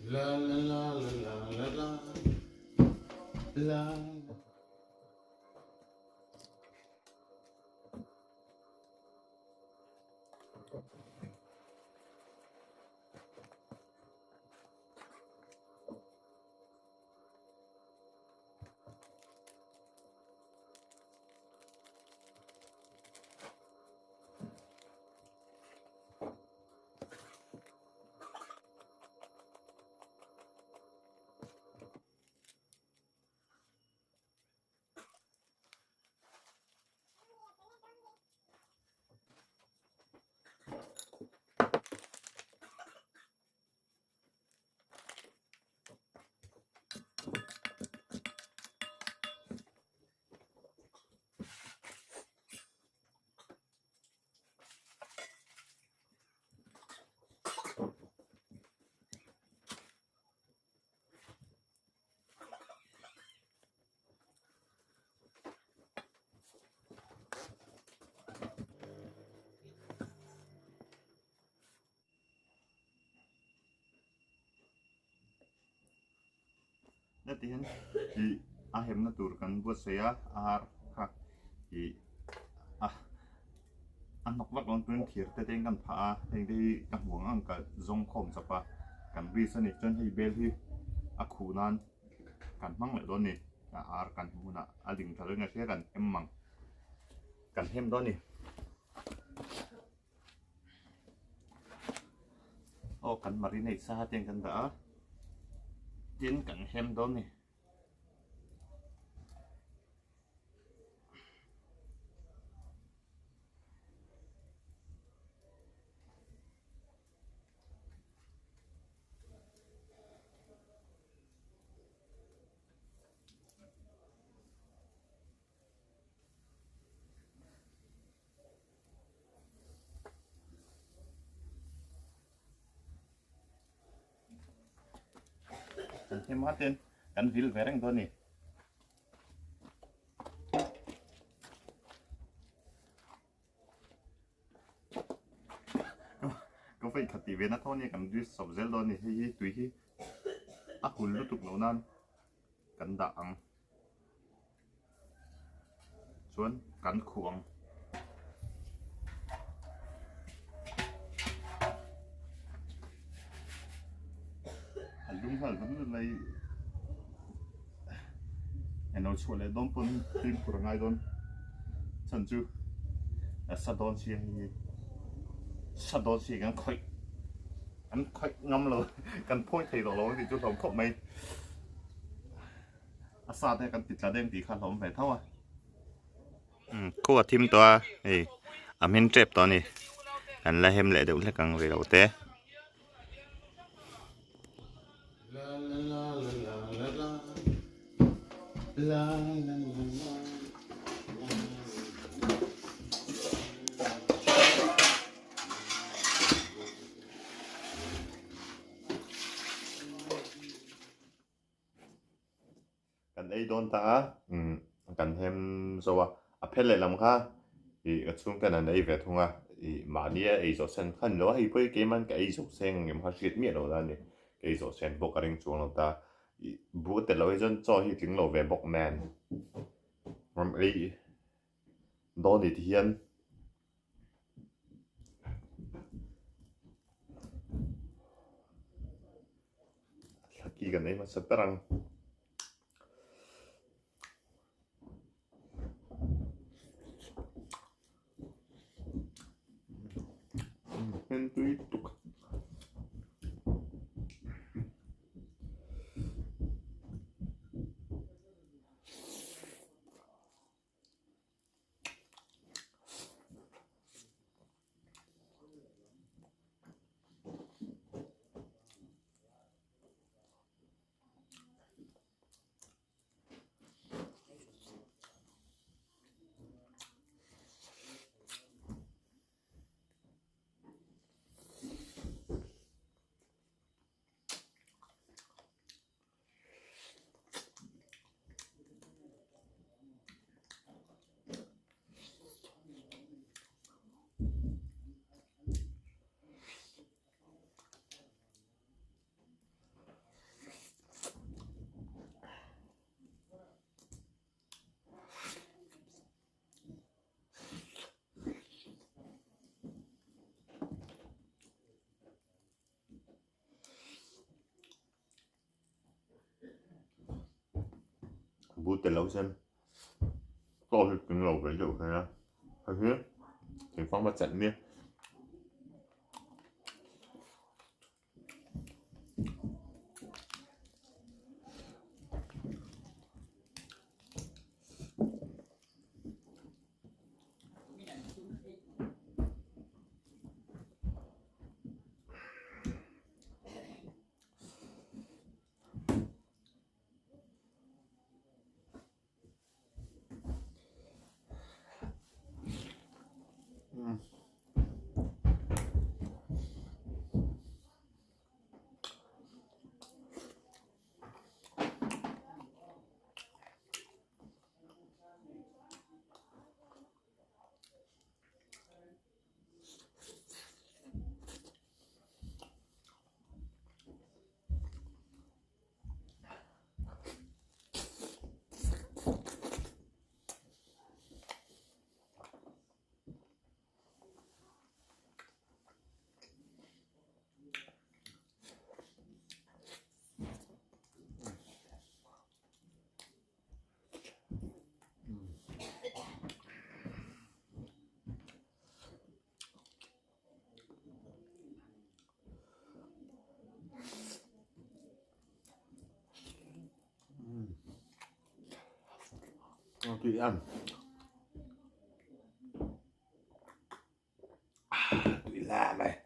La la la la la la la la. Heti hian ih a hemna tur kan buatsaih a a har kha ih a a hnawk vak lo tuin thir te te in kan phah a heng te hi ka hmuh ang ang ka zawng khawm chawp a kan bridge a nih chuan hei bel hi a khuh nan kan hmang leh dawn a ni a ar kan hem hunah a ling tha dawn a hria kan hem ang kan hem dawn a ni. Aw kan marinate sa te kan dah a tin kan hem dawn a ni. Kan hem a ten kan vil ve reng dawn a ni. Ka vei khat tih ve na tho a nia kan ri sawp zel dawn a ni hei hi tui hi a hul lutuk loh nan kan dah ang. Chuan kan khuh ang. A lum nghal vat vat mai. Englo chhuah leh dawn pawn fimkhur a ngai dawn. Chhan chu a sa dawn si a hei hi. Sa dawn si kan khawih kan khawih ngam lo kan phawi thei tawh lo ang tih chu hlawm khawp mai. A sa te kan ti tla deng tih kha hlawm ve tho a. Umm khu a thim tawh a hei a hmin tep tawh a ni kan la hem leh deuh hlek ang rei lo te. La la la la la la la la la la. Kan ei dawn ta a, umm kan hem zo a, a phel lehlam kha ih ka chhungten an ei ve thung a, ih mahni a ei zawh sen kha ni lo a, hei pawh hi keiman ka ei zawh seng ang em kha hriat miah lo la a ni, ka ei zawh sen bawk a ring chuang lo ta, ih buh a tel loh hi chuan chaw hi tling lo ve bawk nen, rawn ei dawn ni ti hian. Thlaki kan ei hmasa ber ang. Hmel tui tuk. tel lo hian chaw hi tling lo ve deuh thei a, hei hi thingfanghma chutney Tui ăn tui la này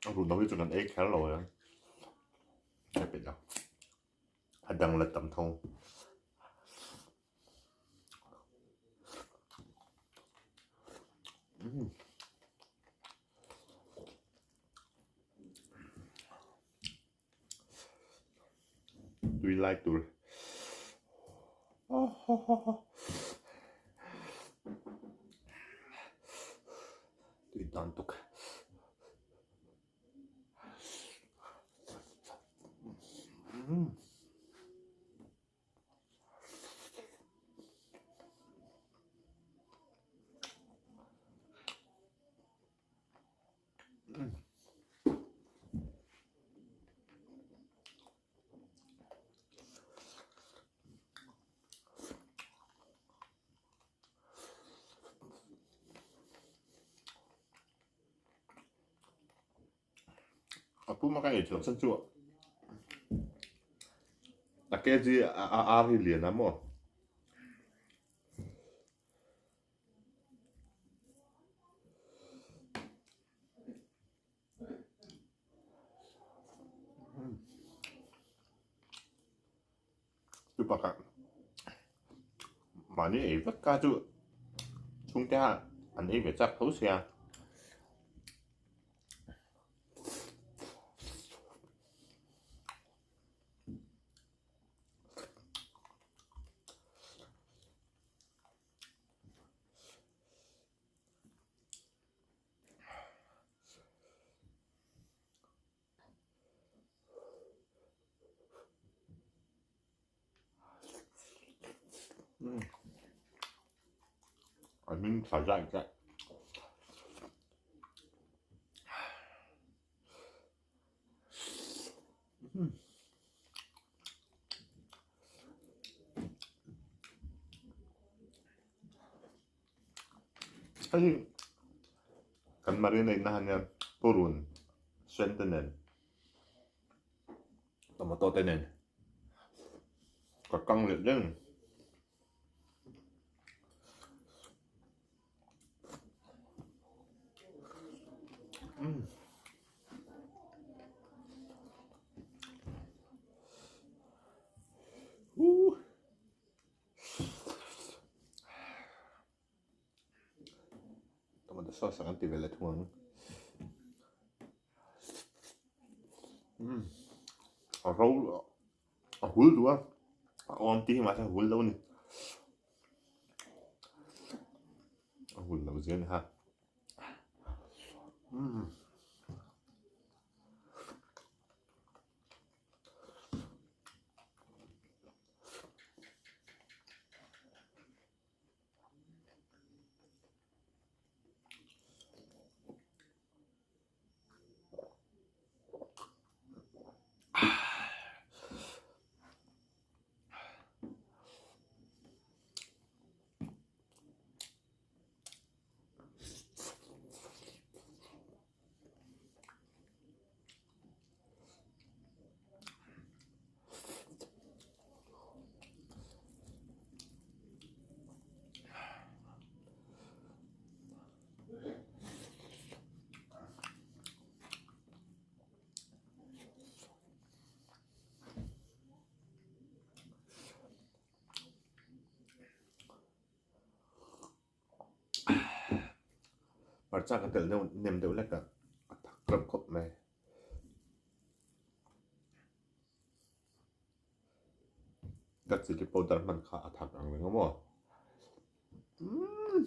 A run lo hi chu kan ei kher lo ang a pe lo a dang la tam tho. Tui lai tur. Tui dan tuk. A pum a ka ei thiam chan chu a kg a ar hi lian a maw. Chu bakah mahni ei vek ka chu chhungte ah an ei ve chak tho sia. A hming tha zai zai. Hei kan marinate na hian purun sen te nen tomato te nen ka kang leh reng. Tomato sauce ang ti ve leh thung ang. A ro a hul duh a, a awm tih hi mahse a hul lo a ni. A hul lo zel a ni ha. Hmarcha ka telh deuh nem deuh hlek a, a thak reuh khawp mai. Ka chilli powder hman kha a thak ang reng a maw? Umm.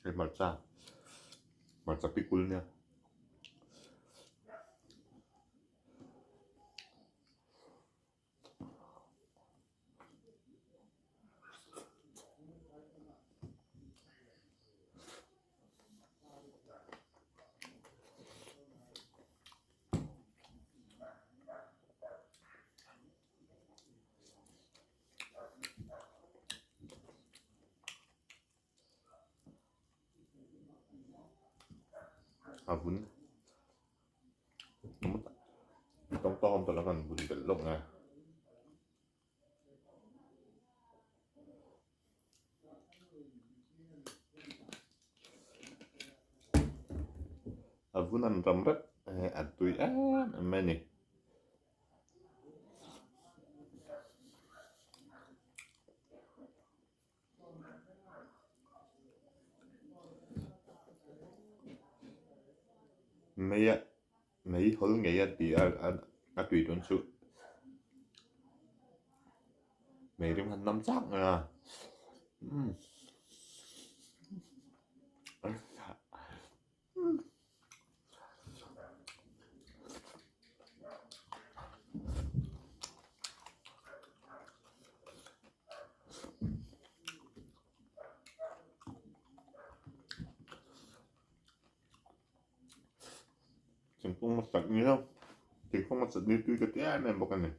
Hei hmarcha, hmarcha pikul nia. A vun tawng tawng tawh la kan vun belh lawk nge. A vun an ram rep a tui em em mai a ni. Mei a mei hawl ngei a ti a a tui dawn chu mei rim han nam chak mai a umm. Thingkung a chutney a thingkung a chutney tui ka ti em em bawk a ni.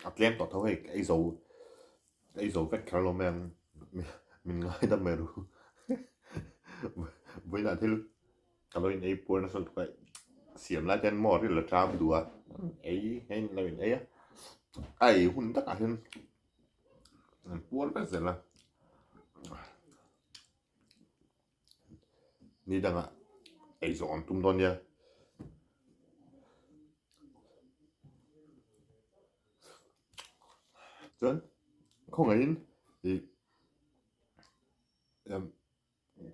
A tlem tawh tho hei ka ei zo Ka ei zo vek kher lo mai ang min ngaidam mai ru. Vawiinah thil ka lo in ei puar nasa lutuk a, siam lai te hian maw ril a ṭam duh a, ei hian lo in ei a, a ei hun takah hian an puar vek zel a. Ni dangah ei zawh an tum dawn nia. Chuan khawngaihin ih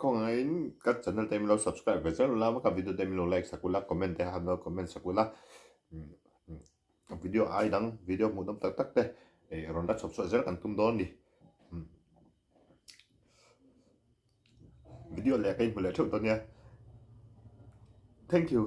khawngaihin ka channel te min lo subscribe ve zel ula ka video te min lo like sak ula comment te han lo comment sak ula video ai dang video hmuhnawm tak tak te rawn la chhawp chhuah zel kan tum dawn a ni. Video leh ka inhmu leh theuh dawn nia. Thank you.